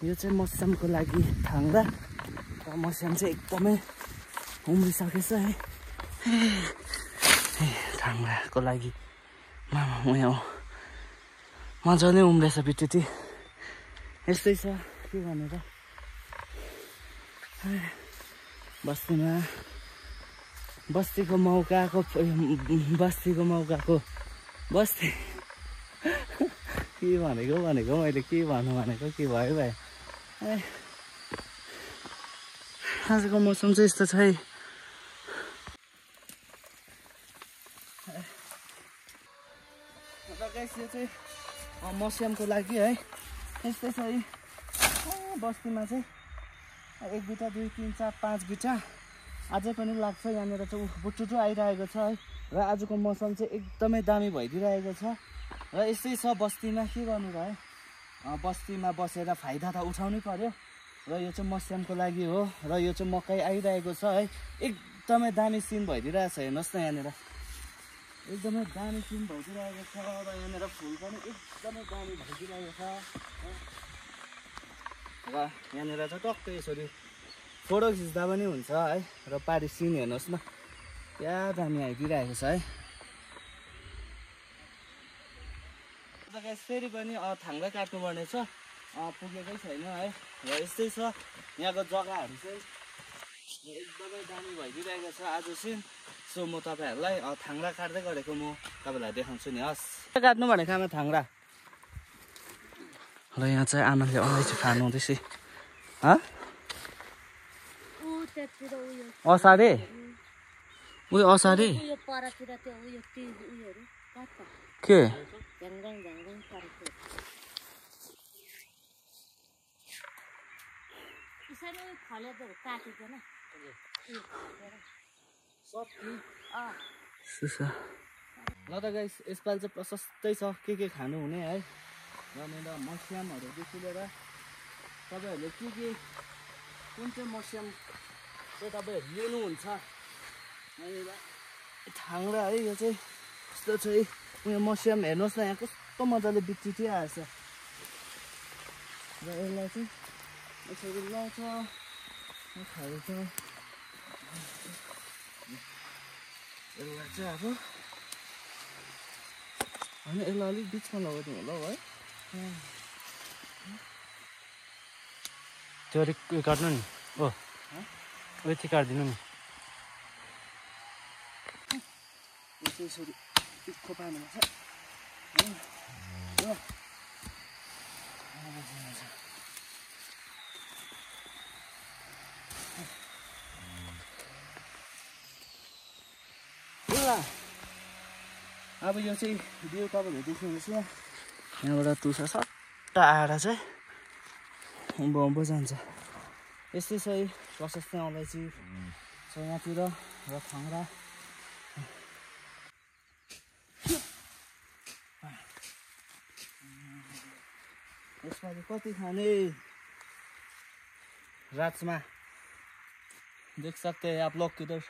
यो चाहिँ मस्यामको लागि थाङ्रा र मस्याम चाहिँ एकदमै उम्रिसकेछ है थाङ्राको लागि मामा यहाँ मजाले उम्रेछ बित्ति यस्तै छ के भनेर बस्तीको मौकाको बस्ती के भनेको मैले के भन्नु भनेको के भयो भाइ आजको मौसम चाहिँ यस्तो छ है यो चाहिँ मौसमको लागि है यस्तै छ है बस्तीमा चाहिँ 1 बिटा 2 3 4 5 बिटा अझै पनि लाग्छ यहाँनिर चाहिँ बुटुटु आइरहेको छ है र आजको मौसम चाहिँ एकदमै दामी भइदिरहेको छ र यस्तै छ बस्तीमा के गर्नु र है बस्तीमा बसेर फाइदा त उठाउनै पर्यो र यो चाहिँ मस्यामको लागि हो र यो चाहिँ मकै आइरहेको छ है एकदमै दामी सिन भइदिरहेको छ हेर्नुहोस् न यहाँनिर एकदमै दामी सिन भइदिरहेको छ र यहाँनिर फुल पनि एकदमै दामी भइदिरहेको छ र यहाँनिर चाहिँ टक्कै यसरी फोटो खिच्दा पनि हुन्छ है र पारी सिन हेर्नुहोस् न क्या दामी आइदिरहेको छ है फेरि पनि थाङ्रा काट्नुपर्ने छ पुगेकै छैन है र यस्तै छ यहाँको जग्गाहरू चाहिँ एकदमै दामी भइदिरहेको छ आज चाहिँ सो म तपाईँहरूलाई थाङ्रा काट्दै गरेको म तपाईँलाई देखाउँछु नि हस् काट्नु भनेको आमा थाङ्रा र यहाँ चाहिँ आमाले अलैँची खानु हुँदैछ असारे उयो असारे के ल त गाइस यसपालि चाहिँ प्रशस्तै छ के खानु हुने है यहाँनिर मस्यामहरूदेखि लिएर तपाईँहरूले के कुन चाहिँ मस्याम चाहिँ तपाईँहरू लिनुहुन्छ यहाँनिर थाङ्रा है यो चाहिँ कस्तो छ है उयो मस्याम हेर्नुहोस् न यहाँ कस्तो मजाले बिच्चिटिआएछ र यसलाई चाहिँ यसरी लाउँछ खान्छ यसलाई चाहिँ अब होइन यसलाई अलिक बिचमा लगाइदिनु होला है त्यो अलिक काट्नु नि ओ यति काटिदिनु नि यसरी तिखो पार्नुपर्छ अब यो चाहिँ बिउ तपाईँहरूले देख्नुहुन्छ यहाँबाट तुसा सट्टा आएर चाहिँ उँभो जान्छ यस्तै छ है प्रशस्तै अलैँची छ यहाँतिर र थाङ्रा यसपालि कति खाने राजमा देख सकते हैं आप लोग किधर